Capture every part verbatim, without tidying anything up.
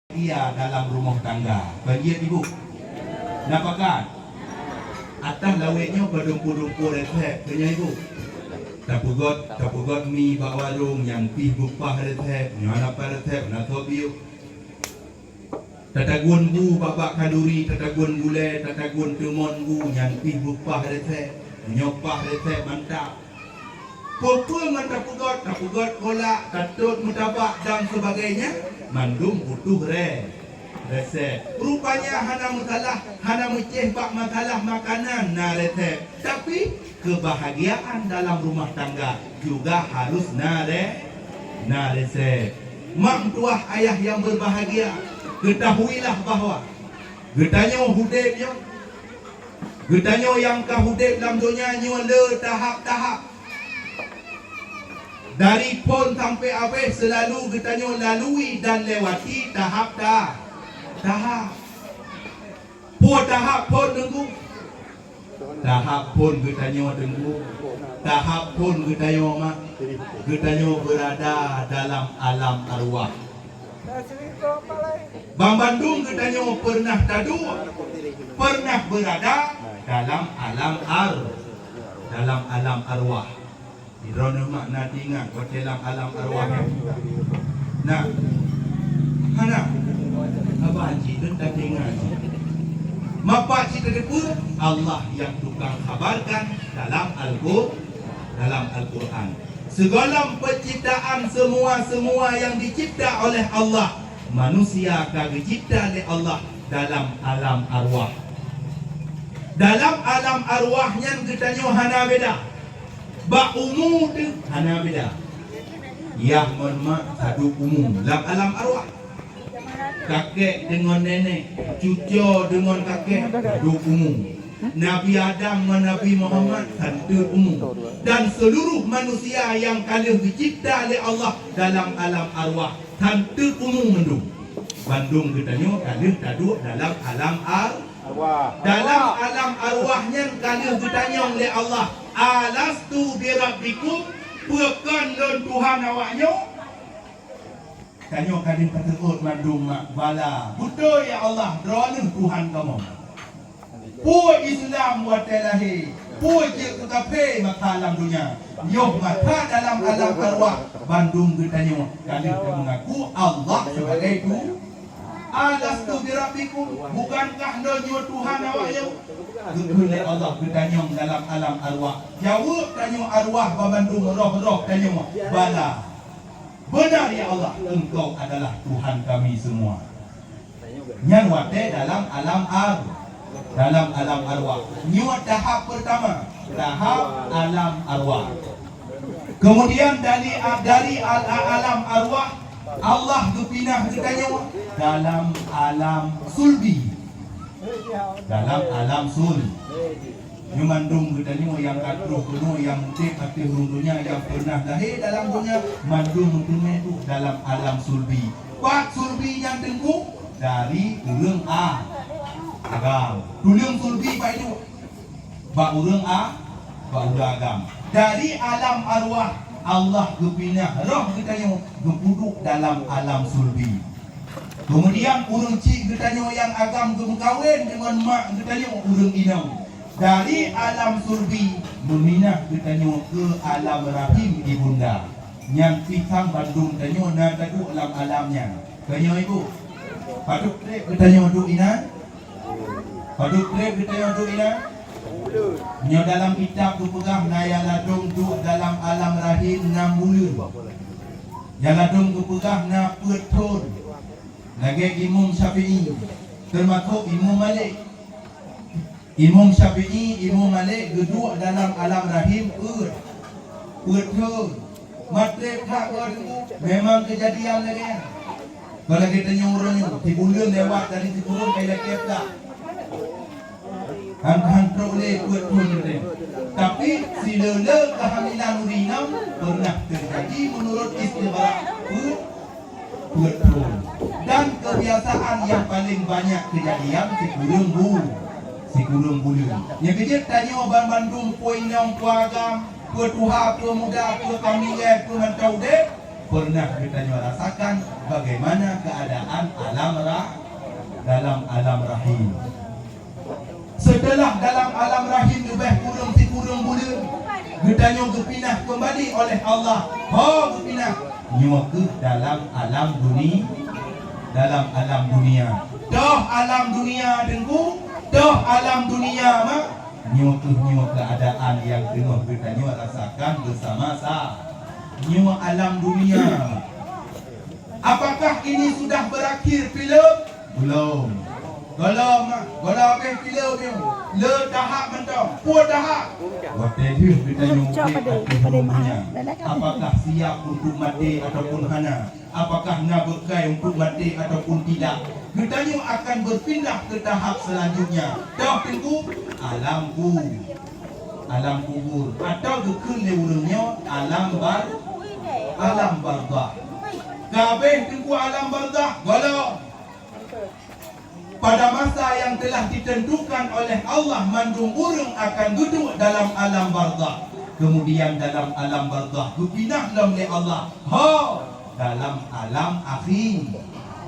bahagia dalam rumoh tangga. Kon jeuet, Ibu? Na pakat? Atah lawét nyoe padum-padum reusep, kon jeuet, Ibu? Tapeugöt, tapeugöt mi bak warong nyang pih beupah reusep, nyoe na pat reusep, na sop yub. Tatagun bu bak-bak khanduri, tatagun gulée, tatagun teumon bu nyang pih beupah reusep, nyoe pah reusep mantap. Peue-peue ngon tapeugöt, tapeugöt kolak, tatot meutabak dan sebagainya, mandum butuh re-, reusep. Rupanya hana meusalah, hana meucéh bak masalah makanan na reusep. Tapi, kebahagiaan dalam rumah tangga juga harus na re-, na reusep. Mak meutuah ayah yang berbahagia, ketahuilah bahwa geutanyoe udeb nyoe, geutanyoe nyang ka udeb lam donya nyoe le tahap-tahap. Dari phon sampai abéh seulalu geutanyoe lalui dan lewati tahap ta-, tahap. Peue tahap phon, Teungku? Tahap phon geutanyoe, Teungku. Tahap phon geutanyoe, Mak. Geutanyoe beurada dalam alam arwah. Banmandum geutanyoe peureunah taduek, peureunah beurada dalam alam ar-, dalam alam arwah. Droeneuh mak na teuingat watée lam alam arwah nyan? Na. Hana. Haba cit teuingat. Mapa cit teudeungoe Allah nyang tukang khabarkan dalam Al-Qur-, dalam Al-Qur'an. Sigohlom penciptaan semua-semua yang dicipta oleh Allah, manusia ka geucipta lé Allah dalam alam arwah. Dalam alam arwah nyan geutanyoe hana beda. Bak umu teuh hana beda. Yah ngon mak saduek umu lam alam arwah. Kakek deungon nenek, cuco deungon kakek saduek umu. Nabi Adam ngon Nabi Muhammad saduek umu. Dan seluruh manusia yang ka lheueh geucipta lé Allah dalam alam arwah saduek umu mandum. Bandum geutanyoe ka lheueh taduek dalam alam ar-, Arwah. Dalam alam arwah nyan ka lheueh geutanyong lé Allah, "Alastu birabbikum? Peue kon Lôn Tuhan awaknyoe?" Tanyoe ka lheueh tateuôt mandum mak, "Bala, beutôi ya Allah, Droeneueh Tuhan kamoe." Peue Islam watée lahé, peue jeuet keu kafé masa lam donya. Yoh masa dalam alam arwah, bandum geutanyoe ka lheueh tameungaku Allah sibagai Tu-, "Alastu birabbikum? Bukankah Lôn nyoe Tuhan awaknyoe?" Geukheun lé Allah geutanyong dalam alam arwah. Jaweueb tanyoe arwah banmandum roh-roh tanyoe, "Bala. Benar ya Allah, Engkau adalah Tuhan kami semua." Nyan watée dalam alam ar-, dalam alam arwah. Nyoe tahap peurtama, tahap alam arwah. Keumudian dari, dari al-, alam arwah, Allah geupinah geutanyoe dalam alam sulbi. Dalam alam sul-, nyoe mandum geutanyoe nyang ka troh keunoe, nyang udeb ateueh rhueng donya, nyang peunah lahé dalam donya, mandum meuteumé duek dalam alam sulbi. Pat sulbi nyan, Teungku? Dari ureuëng a-, agam. Tuleueng sulbi pat duek? Bak ureuëng a-, bak ureuëng agam. Dari alam arwah, Allah geupinah roh geutanyoe geupeuduek dalam alam sulbi. Keumudian, ureuëng chik geutanyoe nyang agam geumeukawen deungon mak geutanyoe ureuëng inong. Dari alam sulbi, meuminah geutanyoe keu alam rahim ibunda. Nyan pih sang bandum tanyoe na taduek lam alam nyan. Tanyoe, Ibu, padub treb geutanyoe duek inan? Padub treb geutanyoe duek inan? Nyoe dalam kitab geupeugah na nyang ladôm duek dalam alam rahim nam buleuen. Nyang ladôm geupeugah na peuet thon. Lagée Imam Syafi'i, teumasok Imam Malik. Imam Syafi'i, Imam Malik geuduek dalam alam rahim peuet, peuet thon. Matreb that geuh, memang keujadian lagée nyan. Kon lagée tanyoe uroe nyoe, sibuleuen lewat dari sikureueng ka ilakée that. Han, han trok lé peuet thon teuh. Tapi, sileuleu keuhamilan ureuëng inong peunah teujadi meunurot istikhraj peuet, peuet thon. Dan kebiasaan nyang paleng banyak keujadian sikureueng bu-, sikureueng buleuen. Nyang keujeuet tanyoe banmandum peue inong, peue agam, peue tuha, peue muda, peue ka meuninggai, peue mantong udeb, peunah geutanyoe rasakan bagaimana keadaan alam dalam alam rahim. Seuteulah dalam alam rahim leubeh kureueng sikureueng buleuen, geutanyoe geupinah keumbali oleh Allah. Ho geupinah, nyoe keuh dalam alam duni-, dalam alam dunia. Toh alam dunia, Teungku? Toh alam dunia, mak? Nyoe keuh nyoe keuadaan nyang teungoh geutanyoe rasakan beusama sa-, nyoe alam dunia. Apakah ini sudah berakhir, Philip? Belum. Gohlom, gohlom habéh Philip nyoe. Le tahap mantong. Peue tahap? Watée lheueh geutanyoe udeb ateueh rumoh nyan, apakah siap untuk maté ataupun hana? Apakah na beukai untuk maté ataupun tidak? Geutanyoe akan berpindah ke tahap selanjutnya. Toh Teungku, alam ku-, alam kubur, atau geukheun lé ureuëng nyoe alam bar-, alam barzakh. Ka habéh Teungku alam barzakh, gohlom. Pada masa yang telah ditentukan oleh Allah, mandum ureuëng akan geuduek dalam alam barzakh. Kemudian dalam alam barzakh geupinah lom lé Allah. Ho, dalam alam akhi-,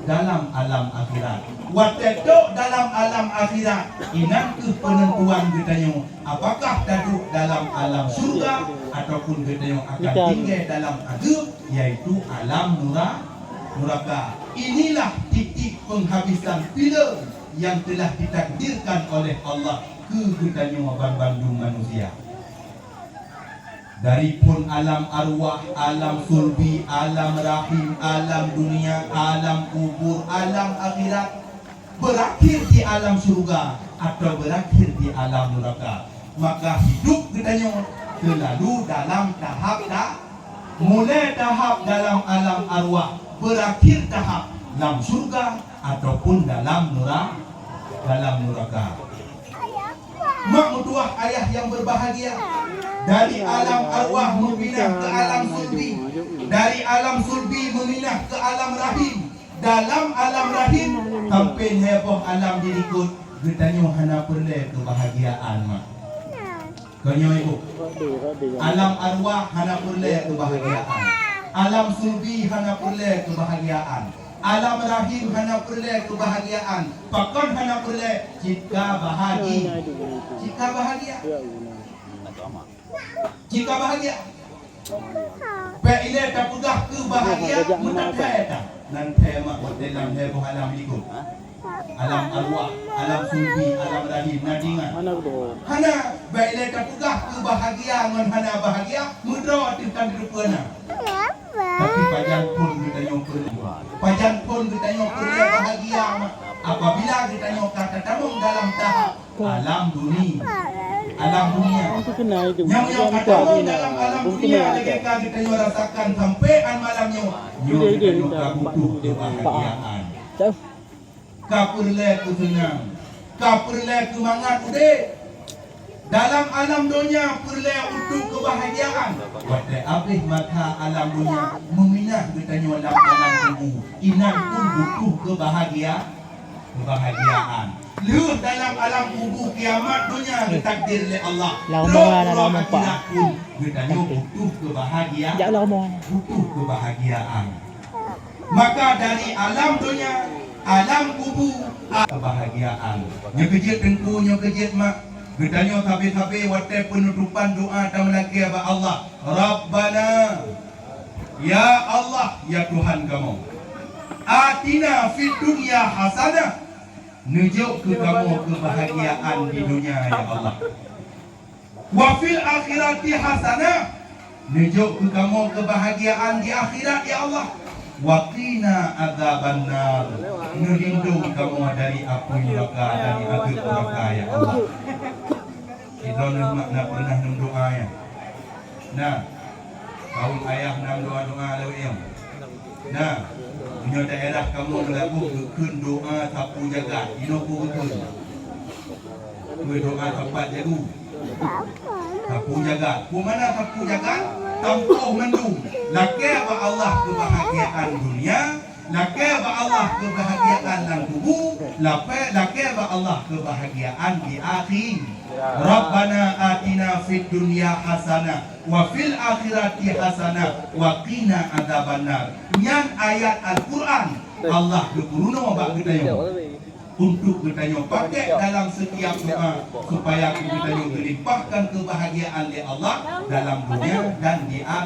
dalam alam akhirat. Watée trok dalam alam akhirat, inan keuh peunentuan geutanyoe, apakah taduek dalam alam syurga ataupun geutanyoe akan tinggai dalam azeub, yaitu alam nura-, nuraka. Inilah titik penghabisan pileung yang telah ditakdirkan oleh Allah keu geutanyoe banmandum manusia. Dari phon alam arwah, alam sulbi, alam rahim, alam dunia, alam kubur, alam akhirat, berakhir di alam syurga atau berakhir di alam nuraka. Maka hidup geutanyoe teulalu dalam tahap ta-, mulai tahap dalam alam arwah, berakhir tahap lam syurga ataupun dalam nura-, dalam nuraka. Mak meutuwah ayah yang berbahagia, dari alam arwah meupinah ke alam sulbi, dari alam sulbi meupinah ke alam rahim, dalam alam rahim sampai lhée boh alam di likot, geutanyoe hana peureulée keubahagiaan, mak. Kon nyoe, ibu. Alam arwah hana peureulée keubahagiaan. Alam sulbi hana peureulée keubahagiaan. Alam rahim hana peureulée keubahagiaan. Pakon hana peureulée? Cit ka bahagi-, cit ka bahagia. Cit ka bahagia. Bék ilée tapeugah keu bahagia meunan thée that. Nan thée mak watée lam lhée boh alam likot. Alam arwah, alam sulbi, alam rahim, na deungoe? Hana, bék ilée tapeugah keu bahagia ngon hana bahagia, meudroe ateueh tan teupeue na. Tapi pajan phon geutanyoe peureulée, pajan phon geutanyoe peureulée bahagia, mak, apabila geutanyoe ka tatamong dalam tahap alam duni-, alam dunia. Nyang, nyang ka tamong dalam alam dunia lagée ka geutanyoe rasakan sampai an malam nyoe, nyoe geutanyoe ka butuh keubahagiaan. Ka peureulée keuseunang, ka peureulée keumangat udeb. Dalam alam donya peureulée untuk keubahagiaan. Watée abéh masa alam donya, meuminah geutanyoe lam alam kubu, inan pun butuh keubahagia-, keubahagiaan. Lheueh dalam alam kubu, kiamat donya geutakdir lé Allah. Trok uroe akhirat pun geutanyoe butuh keubahagia-, butuh keubahagiaan. Maka dari alam donya, alam kubu, a-, keubahagiaan. Nyoe keuh jeuet teungku, nyoe keuh jeuet mak. Geutanyoe sabe-sabe watée peunutopan doa tameulakée bak Allah, "Rabbana, ya Allah, ya Tuhan kamoe, atina fid dunya hasanah, neujok keu kamoe keubahagiaan di donya, ya Allah." "Wa fil akhirati hasanah," neujok keu kamoe keubahagiaan di akhirat, ya Allah. "Wa qina adzabannar," neulindong kamoe dari apui nuraka, dari azeub nuraka, ya Allah. Sidroe makna pernah nem doa, ya. Nah, kaum ayah nam doa-doa lewat nyoe. Nah, meunyoe daerah kamoe meulaboh geukheun doa sapu jagat, inoe peue geukheun? Keu doa sapat jagu. Sapu jagat. Peue makna sapu jagat? Tampôh mandum. Lakée bak Allah keubahagiaan dunia, lakée bak Allah keubahagiaan lam kubu, lapée, lakée bak Allah keubahagiaan di akhi-, Rabbana atina fid dunya hasanah wa fil akhirati hasanah wa qina adzabannar. Nyan ayat Al-Quran Allah geupeurunoe bak geutanyoe. untuk geutanyoe pakai dalam setiap doa, supaya geutanyoe geulimpahkan kebahagiaan lé Allah dalam dunia dan di akhirat.